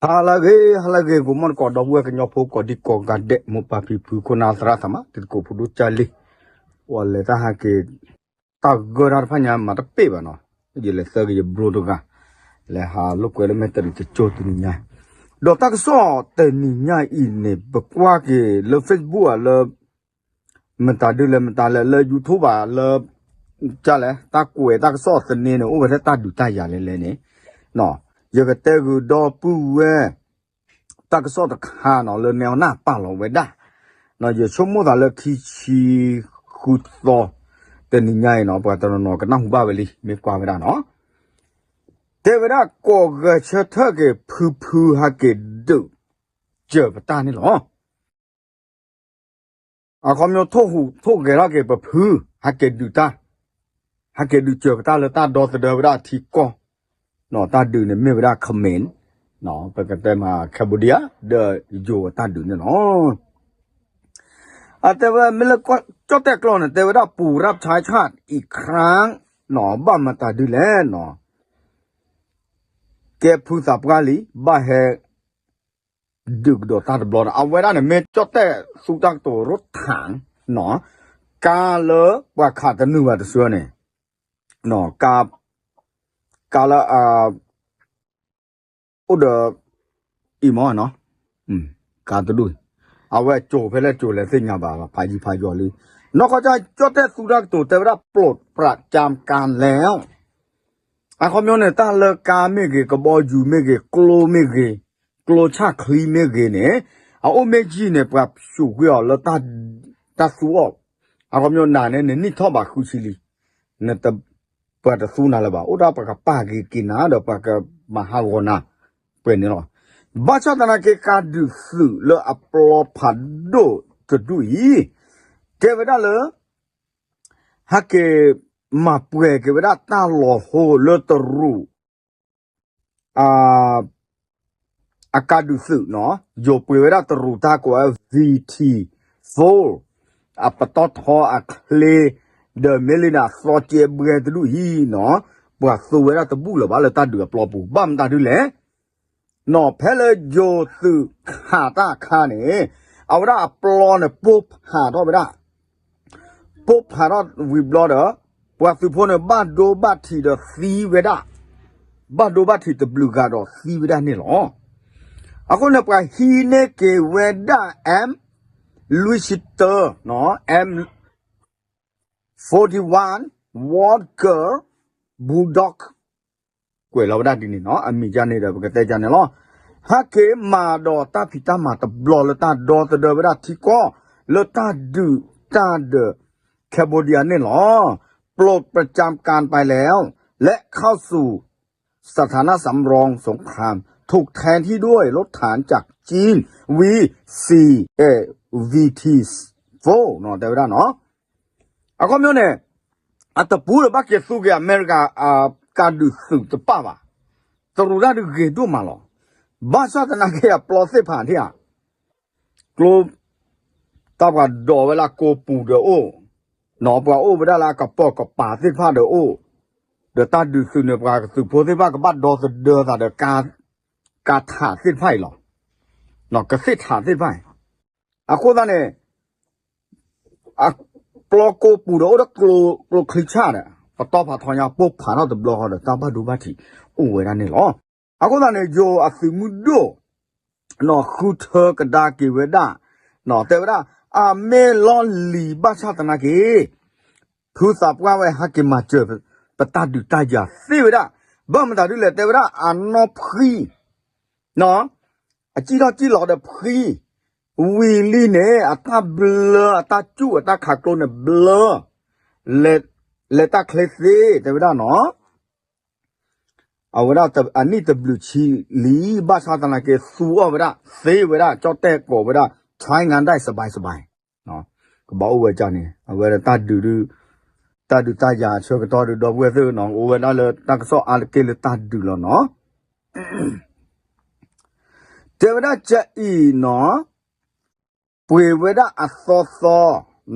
ဟါလၢအဂ့ၤ ဟါလၢအဂ့ၤ ဂီၤမီၢ်တကိး ဒီပုၢ်ဝဲၢ်ကညီဖိ ကိးဒံကိးဂၤဒဲး မိၢ်ပၢ်ဖံဖု ခိၣ်နၢ်သရၣ်သမါ တံၤသကိးဖိဒိၣ်ကၢ်လံ, အိၣ်လၢတၢ်ဟဲက့ၤ တၢ်ဂၢၢ်တၢ်တဖၣ်ညါမၤတပ့ၢ်ဘၣ်နီၤ, ယလဲၤသၢက့ၤယဘျိတဂၤ, လဲၤဟးလိာ်ကွဲလၢမဲာ်တရံးတကၠိတနံၤညါ, ဒီးတၢ်ကစီၣ်တနံၤညါအံၤန့ၣ် ပကွၢ်က့ၤလၢ Facebook ဧါလၢ မတၤဒုလဲၣ် မတၤလဲၣ် လၢ YouTube ဘၣ်လၢ ကလဲၣ် တၢ်ကွဲးတၢ်ကစီၣ်သန့န့ၣ် အိၣ်ဝဲထဲတၢ်ဒုးတၢ်ယၤလဲၣ်လဲၣ်န့ၣ်, ယကတဲဂုာ်ဒီပုၢ်ဝဲၢ် တၢ်ကစီၣ်တခါနီၤ လၢနဲအီနၢ်ပာ်လီၤဝဲဒၣ်, ယဆိကမိၣ်သးလၢခံဆံဃုသီ တနံၤညါအံၤနီၤ ပှၤတနီၤနီၤကနၢ်ဟူဘၣ်ဝဲလံ မ့ၢ်ကွၢ်ဝဲဒၣ်နီၤ, တဲဝဲဒၣ်ကိးဂၤဆၢထၢၣ်က့ၤ ဖုဖုဟဲက့ၤဒုးစၢၤပတၢ်န့ၣ်လီၤ. အခီပညီ ထိၣ်ဟူးထိၣ်ဂဲၤထီၣ်က့ၤပဖု ဟဲက့ၤဒုးတၢ်, ဟဲက့ၤဒုးစၢၤပတၢ်လၢတၢ်ဒီသဒၢဝဲဒၣ်ထံကီၢ်, တၢ်ဒုးန့ၣ်မ့ၢ်ဝဲဒၣ် command, ပကတဲမး Cambodia ဒီးယိၤအတၢ်ဒုးန့ၣ်လီၤ. အတဲဝဲမ့ၢ်လၢကီၢ်ကၠီၣ်တဲၣ်ကျိာ်န့ၣ် တဲဝဲဒၣ် ပူၤရၢ်ဆါခၣ် အံၤခရၣ် နီၤ ဘၣ်မတၤဒုလဲၣ်နီၤ, ကဲဖုသးပှၢ်လံ ဘၣ်ဟဲ ဒုးကဒီးတၢ်တဘျီဒီး အဝဲဒၣ်န့ၣ် မ့ၢ်ကၠီၣ်တဲၣ်သူတၢ်ကတိၤရိထၣ်နီၤ, ကါလၢပှၤခးတနုာ်ဘၣ်တစၢန့ၣ်, ကါလၢ အိၣ်ဒီး အံၤမ့ၢ်နီၤ, ကါတဒူၣ်, အဝဲကၠိၤဖဲလဲၣ်ကၠိၤလဲၣ်သ့ၣ်ညါဘၣ် ဖးယံၤဖးယီၤလံ, နီၢ်ကီၢ်ကၠီၣ်တဲၣ်သူတၢ်ကတိၤတဲဝဲဒၣ် ပျိးပြးကၠၢမ်ကၣ်လဲၣ် အခီပညီန့ၣ် တၢ်လၢကါမ့ၢ်ဂ့ၤ ကဘီယူၤမ့ၢ်ဂ့ၤ ကျိမ့ၢ်ဂ့ၤ ကျိဆၣ်ချံမ့ၢ်ဂ့ၤန့ၣ် အအိၣ်မ့ၢ်ယံာ်န့ၣ် ပှၤဆူးကွံာ်အီၤလၢ တၢ်သူအီၤ, အခီပညီနၤန့ၣ် နနံၣ်ထီၣ်ဘးဃုဆံလံ, နတ ပှၤတသူနၤလၢၤဘၣ် အိၣ်ဒၣ်ပှၤကပာ်က့ၤက့ၤနၤဒီး ပှၤကမၤဟးဂီၤနၤ ပှဲၤန့ၣ်လီၤ. ဘၣ်ဆၣ်သနာ်က့ ကါဒုးသုးလၢအပျီဖးဒိၣ်တဒူၣ်အံၤ တဲဝဲဒၣ်လၢ ဟဲက့ၤမၤပှဲၤက့ၤဝဲဒၣ်တၢ်လီၤဟိလၢတရူး အကါဒုးသုးနီၤ, ယိၤပှ့ၤဝဲဒၣ်တရူးတၢ်ကိးဝဲ V T four အပတီၢ်ထီအချ့ ဒီးမ့ၢ်လံန့ၣ် အသီကဲဘှဲတဒူၣ်အံၤနီၤ, ပှၤသူဝဲဒၣ်တဘူၣ်လၢၤဘၣ်လၢတၢ်ဒုးအပျီပူၤ ဘၣ်မတၤဒုလဲၣ် နီၤ ဖဲလၢယိၤသုးခးတၢ်အခါန့ၣ် အဝဲဒၣ်အပျီန့ၣ် ပိၢ်ဖးထီၣ်ဝဲဒၣ် ပိၢ်ဖးထီၣ်ဝံၤဘျီဒီး ပှၤသုးဖိန့ၣ် ဘၣ်ဒိဘၣ်ထံးဒီးသံဝဲဒၣ်, ဘၣ်ဒိဘၣ်ထံးတဘျုးဂၤဒီးသံဝဲဒၣ်န့ၣ်လီၤ. အဃိန့ၣ် ပှၤဟံးန့ၢ်က့ၤဝဲဒၣ် M လွံၢ်ဆံတၢ M forty-one Walker Bulldog ကွဲးလီၤဝဲဒၣ်ဒ်န့ၣ်နီၤ, အမံၤဒ်န့ၣ်ဒီး ပကတဲဒ်န့ၣ်လီၤ. ဟဲက့ၤမၤဒီးတၢ်ဖံးတၢ်မၤတဘျီလၢတၢ်ဒီသဒၢဝဲဒၣ်ထံကီၢ် လၢတၢ်ဒုးတၢ်ဒီး Cambodia န့ၣ်လီၤ. ปลดประจำการไปแล้ว และเข้าสู่สถานะสำรองสงคราม ถูกแทนที่ด้วยรถถังจากจีน Vสี่ เอ่อ V T four နီၤ တဲဝဲဒၣ်နီၤ အခီပညီန့ၣ် အတပူၤဒီးဘၣ်က့ၤသူက့ၤအမဲရကၤ ကါဒုးသုးတပၣ်ဘၣ်, တရူးတၢ်ဒုးဂ့ၤဒိၣ်မးလီၤ. ဘၣ်ဆၣ်သနာ်က့ အပျီသ့ၣ်ဖးဒ်ဧါ, ကျိ တၢ်ပှၤဒိးဝဲလၢကိးပူၤဒီးအိၣ်, နီၤ ပှၤအိၣ်ဝဲဒၣ်လၢအကပိာ်ကပၤသ့ၣ်တဖၣ်ဒီးအိၣ်, ဒီးတၢ်ဒုးသုးန့ၣ် ပှၤကသုးဖိသ့ၣ်တဖၣ်ကဘၣ်ဒီသဒၢသးဒီး ကါထးသ့ၣ်တဖၣ်အံၤလီၤ, ကသ့ၣ်ထးသ့ၣ်တဖၣ်အံၤ, အဃိသတးန့ၣ် အပျီကိးပူၤဒီးအိၣ်ဒီးကျိချံဆၣ်ဒီး ပတီၢ်ဖးထီညါ ပိၢ်ဖးထီၣ်တဘျီဃီဒီး တၢ်ဘၣ်ဒိဘၣ်ထံးအိၣ်ဝဲဒၣ်န့ၣ်လီၤ. အဃိသတးန့ၣ် ယိၤအသုးမုၢ်ဒိၣ် နီၤ ဃုထၢကဒါက့ၤဝဲဒၣ်, နီၤ တဲဝဲဒၣ် အမ့ၢ်လီၢ်လံၤဘၣ်ဆၣ်သနာ်က့ ဖုသးပှၢ်ဝဲဟဲက့ၤမၤစၢၤ ပတၢ်ဒုးတၢ်ယၤသ့ဝဲဒၣ်, ဘၣ်မတၤဒ်လဲၣ် တဲဝဲဒၣ် အနီၢ်ဖှံ နီၤ အစံၣ်ထီၣ်စံၣ်လီၤဒီးဖှံ, ဝံၤလံန့ၣ် အတၢ်ဘျၢ အတၢ်စူၣ် အတၢ်ခးကျိန့ၣ်ဘျၢ, လဲၤတၢ်ချ့သ့ တဲဝဲဒၣ်နီၤ, အဝဲဒၣ်အနံၣ်တဘျုးဆံလံ, ဘၣ်ဆၣ်သနာ်က့ သူအီၤဝဲဒၣ် သ့ဝဲဒၣ် ကၠီၣ်တဲၣ်ကိးဝဲဒၣ် China ဒၣ် စဘဲစဘဲ ကဘၣ်အိၣ်ဝဲဒ်န့ၣ် အဝဲဒၣ်တၢ်ဒုး တၢ်ဒုးတၢ်ယၤအဆၢကတီၢ်ဒုး ဒီပုၢ်ဝဲၢ်သ့ၣ်နီၤ အိၣ်ဝဲဒၣ်လၢတၢ်ကစီၣ်အါတက့ၢ်လၢတၢ်ဒုးလီၤနီၤ, တဲဝဲဒၣ်ကအံၤနီၤ, ပှ့ၤဝဲဒၣ်အသီသီ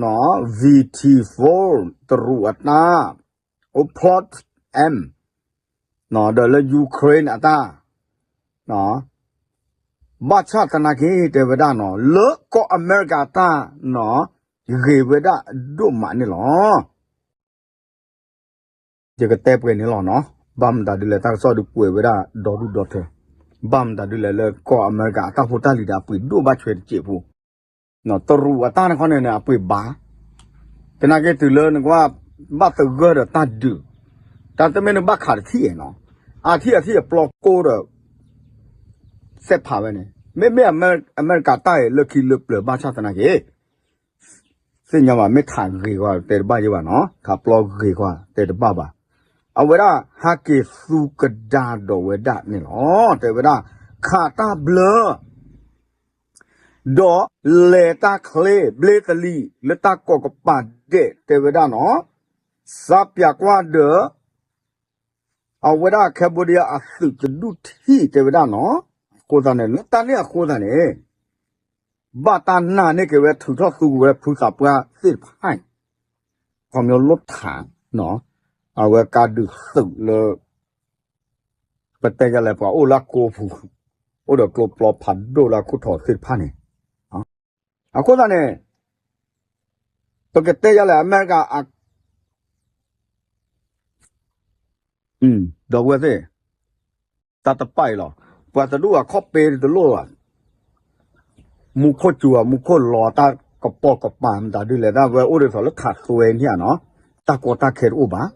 နီၤ V T four တရူးအတၢ် အိၣ်ဖျီၣ် M နီၤ ဒီးလၢ Ukraine အတၢ် နီၤ ဘၣ်ဆၣ်သနာ်က့ တဲဝဲဒၣ်နီၤ လၢကီၢ်အမဲရကၤတၢ်နီၤ ဂ့ၤဝဲဒၣ်ဒိၣ်မးန့ၣ်လီၤ. ယကတဲပှဲၤန့ၣ်လီၤနီၤ, ဘၣ်မတၤဒ်လဲၣ် တၢ်ကစီၣ်ဒုးကွဲးဝဲဒၣ်ဒီဒူၣ်ဒီထၢ, ဘၣ်မတၤဒ်လဲၣ်လၢကီၢ်အမဲရကၤအတၢ်ဖိတၢ်လံၤဒီးအပှ့ၤဒိၣ်ဘၣ်ဆွဲတစဲးဖိ, တရူးအတၢ်န့ၣ်ခီန့ၣ်န့ၣ် အပှ့ၤဘၣ်, သနာ်က့တုၤလၢနကွၢ် ဘၣ်သဂၢၢ်ဒီးတၢ်ဒုး, တၢ်တမ့ၢ်နဘၣ်ခးတထံၣ်နီၤ, အထံၣ်အထံၣ်အပျီကိၢ်ဒီး စဲးဖးဝဲန့ၣ် မ့မ့ၢ်အမဲရကၤတၢ်အံၤ လၢခံလၢပျၢၤဘၣ်ဆၣ်သနာ်က့ သ့ၣ်ညါဘၣ် မ့ၢ်ထးဂ့ၤကွၢ်တဲတဘၣ်ယဲဘၣ်နီၤ, ထးပျီဂ့ၤကွၢ်တဲတဘၣ်ဘၣ်. အဝဲဒၣ်ဟဲက့ၤသူကဒါဒီးဝဲဒၣ်န့ၣ်လီၤ. တဲဝဲဒၣ် ခးတၢ်ဘျၢ ဒီးလဲၤတၢ်ချ့ ဘျ့သလံၤလၢတၢ်ကိးကပၤဒဲး တဲဝဲဒၣ်နီၤ, စးပၠးကွၢ်ဒီး အဝဲဒၣ် Cambodia အသုးတဒူၣ်ထံၣ် တဲဝဲဒၣ်နီၤ, အဃိသတးန့ၣ် လၢတၢ်န့ၣ်အဃိသတးန့ၣ် ဘၣ်တၢ်နာ်န့ၢ်က့ၤဝဲ ထုးထီၣ်သူက့ၤဝဲ ဖုသးပှၢ်သ့ၣ်တဖၣ်န့ၣ် ခီဖျိလီၤထးနီၤ, အဝဲကါဒုးသုးလၢ ပတဲယလဲၣ် ပှၤအိၣ်လၢအကိးပူၤ, အိၣ်ဒီးကျိပျီဖးဒိၣ်လၢအခိၣ်ထီးသ့ၣ်တဖၣ်န့ၣ်, အဃိသတးန့ၣ် ပကတဲယလဲၣ် အမဲရကၤ ဒီပုၢ်ဝဲၢ်သ့ၣ်, တၢ်တပာ်အံၤလီၤ. ပှၤတဒူၣ်အခီၣ်ပဲတလိၣ်ဘၣ်, မူခိၣ်စူၤ မူခိၣ်လီၤ တၢ်ကပိာ်ကပၤမတၤဒ်လဲၣ် တၢ်ဝဲအိၣ်ဒ်သိးလၢထးသွဲန့ၣ်နီၤ, တၢ်ကီတၢ်ခဲတအိၣ်ဘၣ်.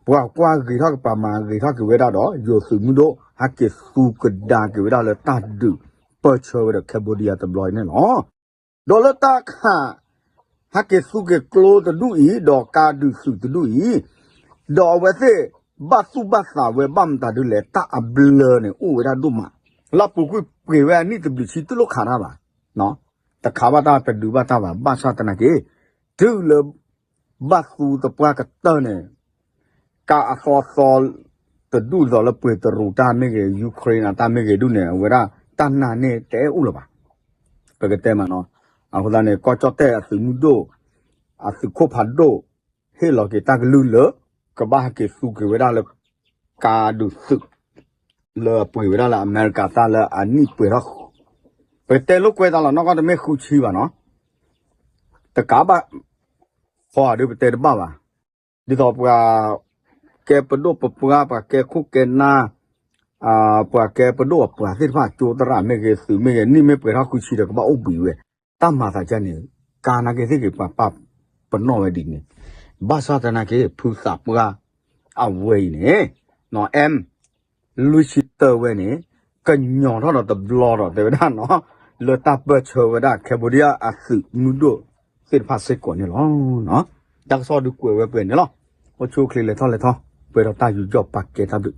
ပှၤကွၢ်ဂ့ၤထီၣ်ကပၤမၤဂ့ၤထီၣ်က့ၤဝဲဒၣ်ဒီး ယိၤသုးမုၢ်ဒိၣ် ဟဲက့ၤသူကဒါက့ၤဝဲဒၣ်လၢတၢ်ဒုးပၢၢ်ဆၢဝဲဒီး Cambodia တဘျီအံၤန့ၣ်လီၤ. ဒီးလၢတၢ်ခး ဟဲက့ၤသူက့ၤကျိတဒူၣ်အံၤ ဒီးကါဒုးသုးတဒူၣ်အံၤ, ဒီးအဝဲသ့ၣ်ဘၣ်သူၣ်ဘၣ်သးဝဲဘၣ်မတၤဒ်လဲၣ် တၢ်အဘျၢန့ၣ်အိၣ်ဝဲဒၣ်ဒိၣ်မး, လၢပူၤကွံာ်ပှ့ၤဝဲအနံၣ်တဘျုးဆံတလိၣ်ခးတၢ်ဘၣ်, တခးဘၣ်တၢ်တဒုးဘၣ်တၢ်ဘၣ် ဘၣ်ဆၣ်သနာ်က့ တုၤလၢ ဘၣ်သူတပှၢ်ကတၢၢ်န့ၣ် ကါအသီသီ တဒူၣ်သိးလၢပှ့ၤတရူးတၢ်မ့ၢ်ဂ့ၤ Ukraine အတၢ်မ့ၢ်ဂ့ၤဒ်န့ၣ် အဝဲဒၣ်တၢ်နာ်န့ၢ်တအဲၣ်အိၣ်လၢၤဘၣ်. ပကတဲမးနီၤ, အဃိသတးန့ၣ် ကီၢ်ကၠီၣ်တဲၣ်အသုးမုၢ်ဒိၣ် အသုးခိၣ်ဖးဒိၣ် ဟ့ၣ်လီၤက့ၤတၢ်ကလုၢ်လၢ ကဘၣ်ဟဲက့ၤသူက့ၤဝဲဒၣ်လၢ ကါဒုးသုး လၢအပှ့ၤဝဲဒၣ်လၢအမဲရကၤတၢ်လၢအနံၣ်ပှဲၤထီၣ်, ပကတဲလိာ်ကွဲသးလီၤ နီၢ်ကီၢ်တမ့ၢ်ဃုဆံဘၣ်နီၤ, တကးဘၣ် ဃီဒုးပတဲတဘၣ်ဘၣ်, ဒ်သိးပှၤကဲပဒိၣ်ပပှၢ် ပှၤကဲခိၣ်ကဲနၢ် ပှၤကဲပဒိၣ်အပှၤသ့ၣ်တဖၣ် ကၠိသရၣ်မ့ၢ်ဂ့ၤ သုးမ့ၢ်ဂ့ၤ နံၣ်မ့ၢ်ပှဲၤထီၣ်ဃုဆံဒီးကဘၣ်အိၣ်ဘှံးဝဲ, တၢ်မၤသးဒ်န့ၣ် ကါနာ်က့သ့ၣ်ဂ့ၤ ပှၤပာ်ပနီၣ်ဝဲဒ်န့ၣ်, ဘၣ်ဆၣ်သနာ်က့ ဖုသးပှၢ် အဝဲအံၤန့ၣ် M လွံၢ်ဆံတၢဝဲန့ၣ် ကညီၤထီၣ်ဒီးတဘျီဒီး တဲဝဲဒၣ်နီၤ လၢတၢ်ပၢၢ်ဆၢဝဲဒၣ် Cambodia အသုးမုၢ်ဒိၣ်သ့ၣ်တဖၣ်စ့ၢ်ကီးန့ၣ်လီၤ. တၢ်ကစီၣ်ဒုးကွဲးဝဲပှဲၤန့ၣ်လီၤ. အိၣ်ဆူၣ်အိၣ်ချ့လဲၤထီၣ်လဲၤထီ ပှဲၤဒီးတၢ်ယူးယီၣ်ပာ်ကဲတၢ်ဘျုး